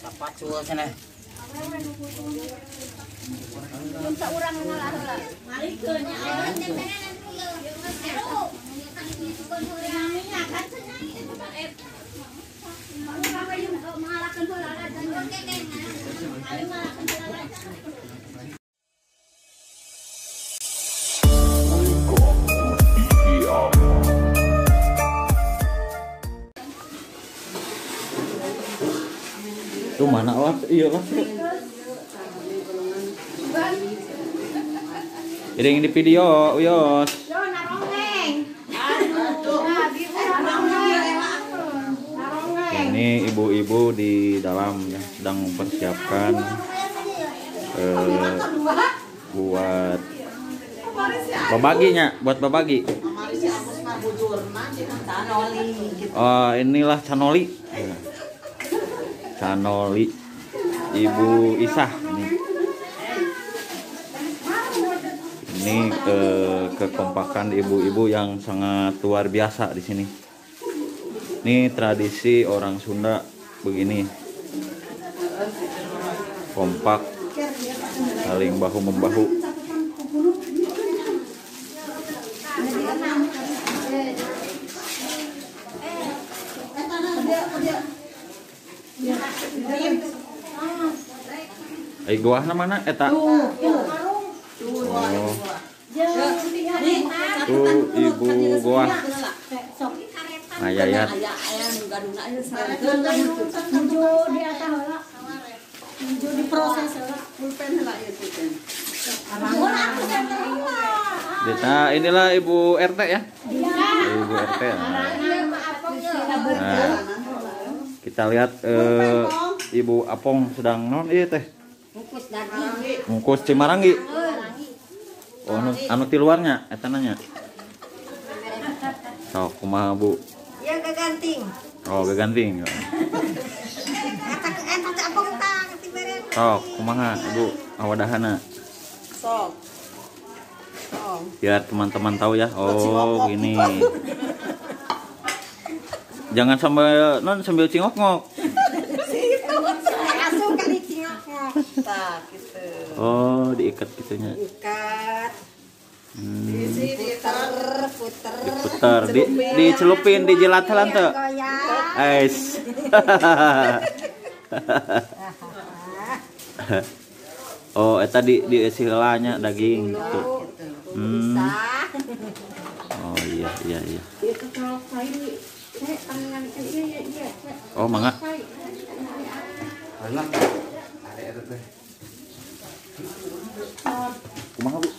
Sapacul cenah. Itu mana lah? Iya lah. Iring di video, uyos. Ini ibu-ibu di dalam ya, sedang mempersiapkan buat babaginya, buat babagi. Oh, inilah canoli. Canoli Ibu Isah nih. Ini kekompakan ibu-ibu yang sangat luar biasa di sini. Ini tradisi orang Sunda begini. Kompak, saling bahu membahu. Guahna mana eta? Oh. Tuh ibu goah. Ayayat. Nah, inilah ibu RT ya. Ibu RT. Nah, kita lihat Ibu Apong sedang non ieu teh. Bungkus daging. Bungkus cimaranggi. Oh, anu ti luarnya eta nanya. Sok kumaha Bu? Ya gaganting. Oh, gaganting. Eta eta Apong tah ti bere. Sok kumaha Bu awadahana? Sok. Sok. Biar teman-teman tahu ya. Oh, gini. Jangan sambil non sambil cingok-ngok. Langsung kali cingok-ngok. Tah gitu. Oh, diikat gitunya. Ikat. Diputer, puter. Diputer, dicelupin, dijilat heula teu. Ais. Oh, eta di dieusi heula nya daging gitu. Hmm. Oh iya iya iya. Oh, mangga. Kumaha Bu?